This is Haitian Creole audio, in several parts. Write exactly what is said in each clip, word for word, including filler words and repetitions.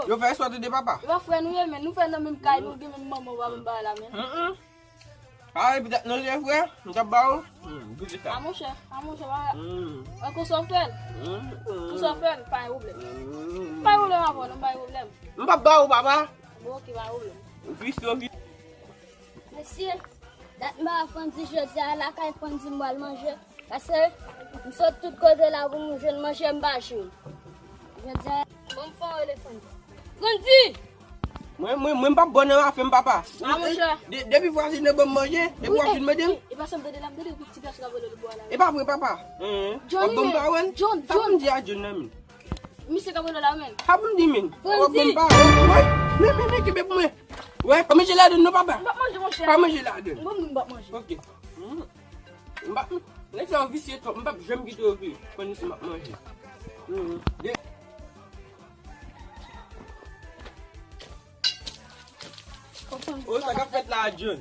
Yo fè espwa tande papa. Yo pa frè nou ye, men nou fè nan menm kay, nou gen menm manman, papa m pa la, men. Mm, mm. A, epi dat nou se frè, m t ap ba ou. Mm, goute sa. A, monchè, a, monchè, pa, mm, an konsa w fè l. Mm, mm. Konsa w fè l, pa gen pwoblèm. Mm. Pa gen pwoblèm avè w, non, pa gen pwoblèm. M p ap ba ou, papa. Bon, ok, pa gen pwoblèm. Vistro, vi- Mesye, dat m pa Fondy jodi a, lakay Fondy m pral manje. Paske m sot tout kote la pou m jwenn manje, m pa jwenn. Jodi a, bon, m fè yon rele Fondy. Fondy! Mwen, mwen, mwen, m p ap bon nan afè m, papa. A, monchè. De-, depi vwazin nan ban m manje, epi w ap vin mande m. E pa sa m tande la, m tande yon ti gason k ap rele l bò la. E pa vre, papa. Hein? W ap ban m pawòl? John, sa pou m di a John nan, men? Misye k ap rele w la, men. Sa pou m di, men? W ap ban m pawòl? Wi. Men, men, men, kenbe pou mwen. Wè, pa manje ladann non, papa. M p ap manje, monchè. Pa manje ladann. Bon, m p ap manje. Ok. Mm. M p ap, nèg sa yo visye twòp, m p ap janm kite yo vin. Konn si m ap manje. Mm. De- O, sa k ap fèt la, John?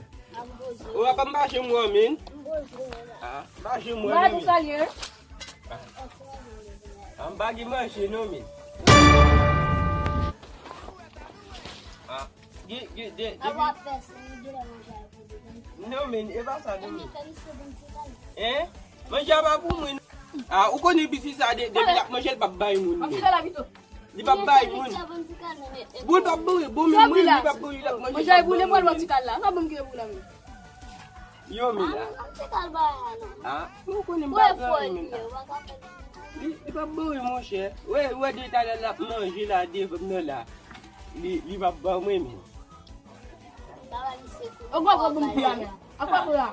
O, apa m pa janm wè w, men. Ah, m pa janm wè w, men. Ah, m pa gen manje, non, men. Ah, gen, gen, de, depi Non, men, e pa sa, non, men. Hein? Manje a pa pou mwen, non. Ah, ou konnen piti sa, de-, depi l ap manje, l p ap bay moun, men. Li p ap bay moun. Bon, l p ap boure, bon, men mwen, li p ap boure, l ap manje, l p ap bay moun, men. Yo, men la. Ah, ou konnen m pa pran, men la. Li, li p ap boure, monchè. Wè, wè, de talè l ap manje la, devan m nan la. Li, li p ap ban mwen, men. Ou pa bon pou la, men. Apa pou la?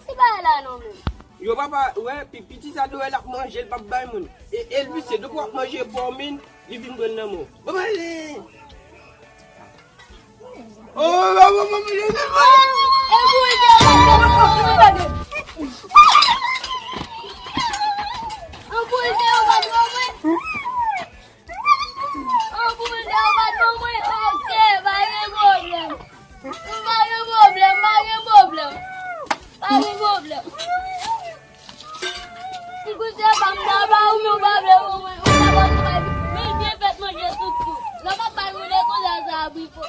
Ti bagay la non, men. Yo, papa, wè, pi-, piti sa dwe l ap manje, l p ap bay moun. E, e l visye, depi w ap manje pa w, men, li vin pran nan men w. Bon, manje! Oh, oh, oh, oh, oh, oh, oh. E boule, e boule, e boule. An pou l de ou pa ban mwen, ok, pa gen pwoblèm. Pa gen pwoblèm, pa gen pwoblèm. Pa gen pwoblèm. M koute pa m la, pa ou men w pa vle ban mwen, ou pa ban mwen. Men byen fèt manje tout tou. Lè w pa bay moun e konsa sa abri fò.